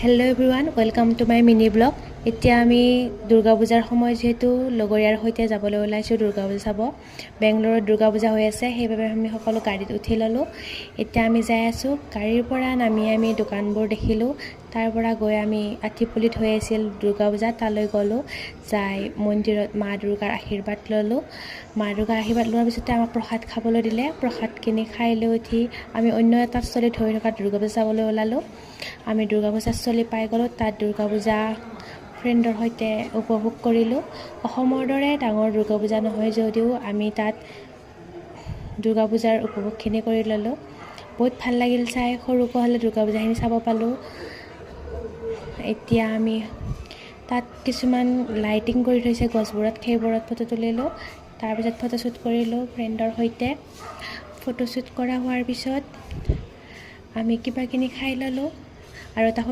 Hello everyone, welcome to my mini vlog. এতিয়া আমি দুৰ্গা পূজাৰ সময় যিহেতু লগৰীয়াৰ সৈতে যাবলৈ ওলাইছোঁ দুৰ্গা পূজা চাব। বেংগলোৰত দুৰ্গা পূজা হৈ আছে, সেইবাবে আমি সকলো গাড়ীত উঠি ল'লোঁ। এতিয়া আমি যাই আছোঁ। গাড়ীৰ পৰা নামি আমি দোকানবোৰ দেখিলোঁ। তাৰ পৰা গৈ আমি আঠিপুলিত হৈ আছিল দুৰ্গা পূজা, তালৈ গ'লোঁ। যাই মন্দিৰত মা দুৰ্গাৰ আশীৰ্বাদ ল'লোঁ। মা দুৰ্গাৰ আশীৰ্বাদ লোৱাৰ পিছতে আমাক প্ৰসাদ খাবলৈ দিলে। প্ৰসাদখিনি খাই লৈ উঠি আমি অন্য এটা স্থলীত হৈ থকা দুৰ্গা পূজা চাবলৈ ওলালোঁ। আমি দুৰ্গা পূজাস্থলী পাই গ'লোঁ। তাত দুৰ্গা পূজা ফ্ৰেণ্ডৰ সৈতে উপভোগ কৰিলোঁ। অসমৰ দৰে ডাঙৰ দুৰ্গা পূজা নহয় যদিও আমি তাত দুৰ্গা পূজাৰ উপভোগখিনি কৰি ল'লোঁ। বহুত ভাল লাগিল চাই। সৰুকৈ হ'লেও দুৰ্গা পূজাখিনি চাব পালোঁ। এতিয়া আমি তাত কিছুমান লাইটিং কৰি থৈছে গছবোৰত, সেইবোৰত ফটো তুলিলোঁ। তাৰপিছত ফটোশ্বুট কৰিলোঁ ফ্ৰেণ্ডৰ সৈতে। ফটোশ্বুট কৰা হোৱাৰ পিছত আমি কিবাকিনি খাই ল'লোঁ আৰু এটা